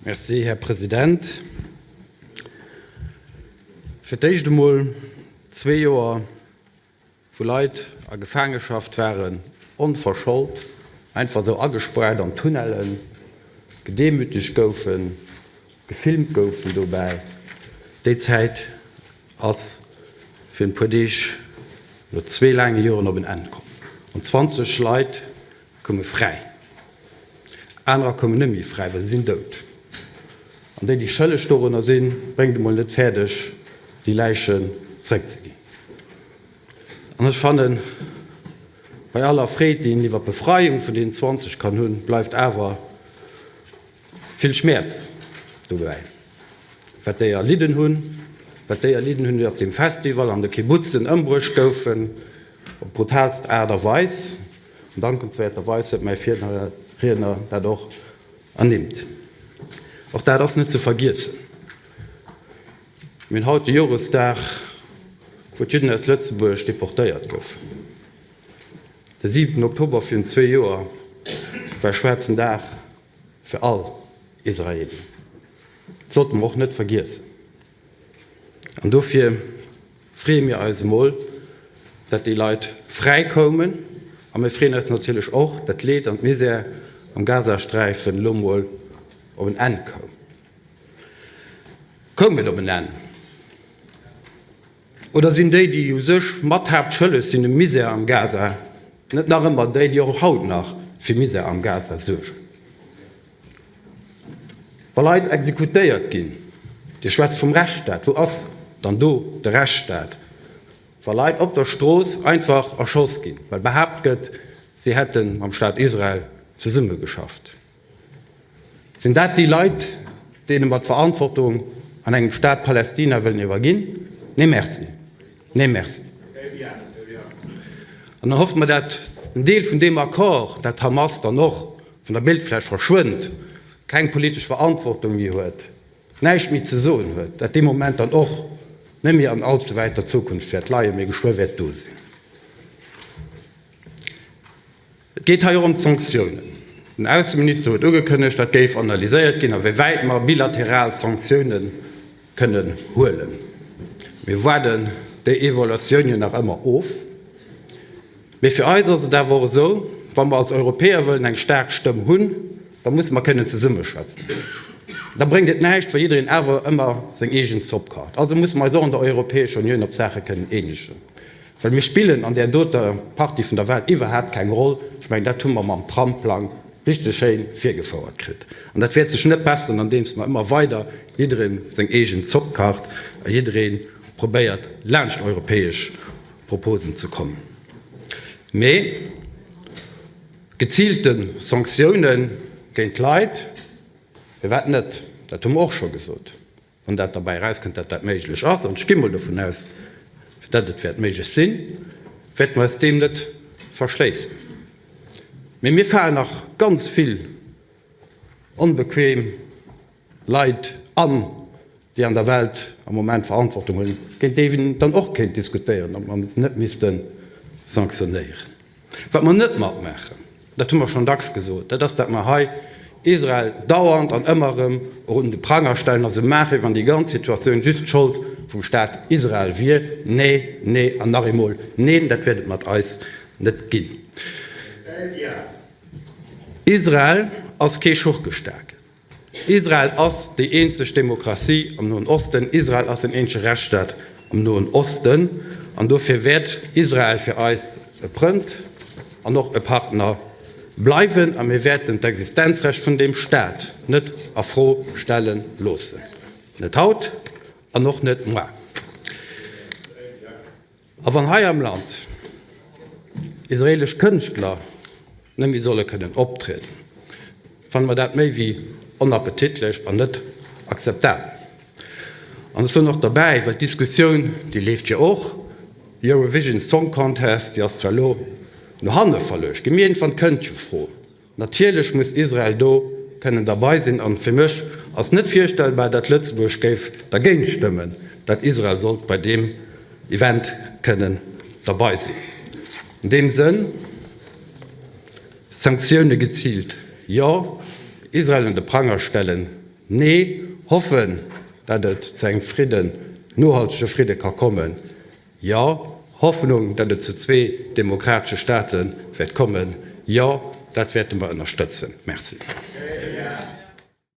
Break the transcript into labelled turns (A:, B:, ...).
A: Merci, Här President. Fir d'éischt emol zwee Joer, wou Leit a Gefaangeschaft waren, onverschold, einfach esou agespaart an Tunnellen, gedemütegt goufen, gefilmt goufen dobäi. Déi Zäit ass virun e puer Deeg no zwee laange Joren op en Enn komm. An 20 Leit koume fräi. Anerer koumen net méi fräi, well se sinn dout. An déi, déi schëlleg dorunner sinn, bréngt emol net fäerdeg, déi Läichen zréckzeginn. An ech fannen, bei aller Freed, déi een iwwer d'Befreiung vun deenen 20 kann hunn, bleift awer vill Schmäerz dobäi, wat déi erlidden hunn, wat déi erlidden hunn, déi op deem Festival an de Kibbutzen ëmbruecht goufen, op brutaalst Aart a Weis. An dankenswäerterweis huet mäi Virriedner dat och ernimmt. Och dat ass net ze vergiessen. Mir hunn haut de Joresdag, wou d'Judden aus Lëtzebuerg deportéiert goufen. De siwenten Oktober virun zwee Joer war e schwaarzen Dag fir all Israelien. Dat sollte mer och net vergiessen. An dofir freeë mir eis emol, dat déi Leit fräi koumen. A mir freeën eis natierlech och, dat d'Leed an d'Misär am Gazasträifen elo mol op en Enn koum. Koum et op en Enn? Oder sinn déi, déi u sech mat haaptschëlleg sinn um Misär am Gaza, net nach ëmmer déi, déi och haut nach fir Misär am Gaza suergen? Wa Leit exekutéiert ginn, Dir schwätzt vum Rechtsstaat, wou ass dann do de Rechtsstaat, wa Leit op der Strooss einfach erschoss ginn, well behaapt gëtt, si hätte mam Staat Israel zesummegeschafft? Sinn dat déi Leit, deene mer d'Verantwortung an engem Staat Palästina wëllen iwwerginn? Nee merci. Nee merci. An dann hoffe mer, dat en Deel vun deem Accord, dat d'Hamas dann och vun der Bildfläch verschwënnt, keng politesch Verantwortung méi huet, näischt méi ze soen huet, dat dee Moment dann och net méi an allzewäiter Zukunft wäert leien, mee geschwë wäert do sinn. Et geet hei och ëm d'Sanktiounen. Den Ausseminister huet ugekënnegt, dat géif analyséiert ginn, a wéi wäit mer bilateral Sanktioune kënnen huelen. Mir waarden déi Evaluatioun jo nach ëmmer of. Mee fir eis ass et awer och esou, wa mer als Europäer wëllen eng staark Stëmm hunn, da musse mer kënnen zesummeschwätzen. Da bréngt et näischt, wa jiddereen awer ëmmer seng eegen Zopp kacht. Also musse mer eis och an der Europäescher Unioun op Saache kënnen eenegen. Well mir spillen an där doter Partie vun der Welt iwwerhaapt keng Roll. Ech mengen, dat hu mer mam Tram-Plang richteg schéin virgefouert kritt. An dat wäert sech net besseren, andeems mer ëmmer weider jidderee seng eegen Zopp kacht a jidderee probéiert, laanscht europäesch Proposen ze kommen. Mee geziilte Sanktioune géint Leit, firwat net? Dat hu mer och scho gesot. Wann dat derbäi erauskënnt, dat dat méiglech ass, an ech gi mol dovun aus, dat et wäert méiglech sinn, wäerte mer eis deem net verschléissen. Mee mir falen nach ganz vill onbequem Leit an, déi an der Welt am Moment Verantwortung huelen, géint déi een dann och kéint diskutéieren, ob mer se net misste sanktionéieren. Wat mer net matmaachen, dat hu mer schonn dacks gesot, dat ass, dat mer hei Israel dauernd an ëmmer erëm un de Pranger stellen a sou maachen, wéi wann déi ganz Situatioun just d'Schold vum Staat Israel wier. Nee, nee an nach eemol neen, dat wäert et mat eis net ginn. Israel ass kee Schurkestaat. Israel ass déi eenzeg Demokratie am Noen Osten, Israel ass den eenzege Rechtsstaat am Noen Osten an dofir wäert Israel fir eis e Frënd an och e Partner bleiwen a mir wäerten d'Existenzrecht vun deem Staat net a Fro stelle loossen, net haut an och net moar. A wann hei am Land israelesch Kënschtler net méi solle kënnen optrieden, fanne mer dat méi wéi onappetitlech an net akzeptabel. An ech soen och derbäi, well d'Diskussioun, déi leeft jo och, Eurovision Song Contest, déi ass zwar elo no hanne verluecht ginn, mee iergendwann kënnt jo d'Fro, Natierlech muss Israel do kënnen derbei sinn an fir mech ass net virstellbar, dat Lëtzebuerg géif dergéint stëmmen, dat Israel sollt bei deem Event kënnen derbei sinn. An deem Sënn, Sanktioune geziilt jo, Israel un de Pranger stellen. Nee, hoffen, dat et zu engem Fridden, nohaltege Fridde ka kommen. Jo, Hoffnung, dat et zu zwee demokratesche Staate wäert kommen. Jo, dat wäerte mer ënnerstëtzen. Merci.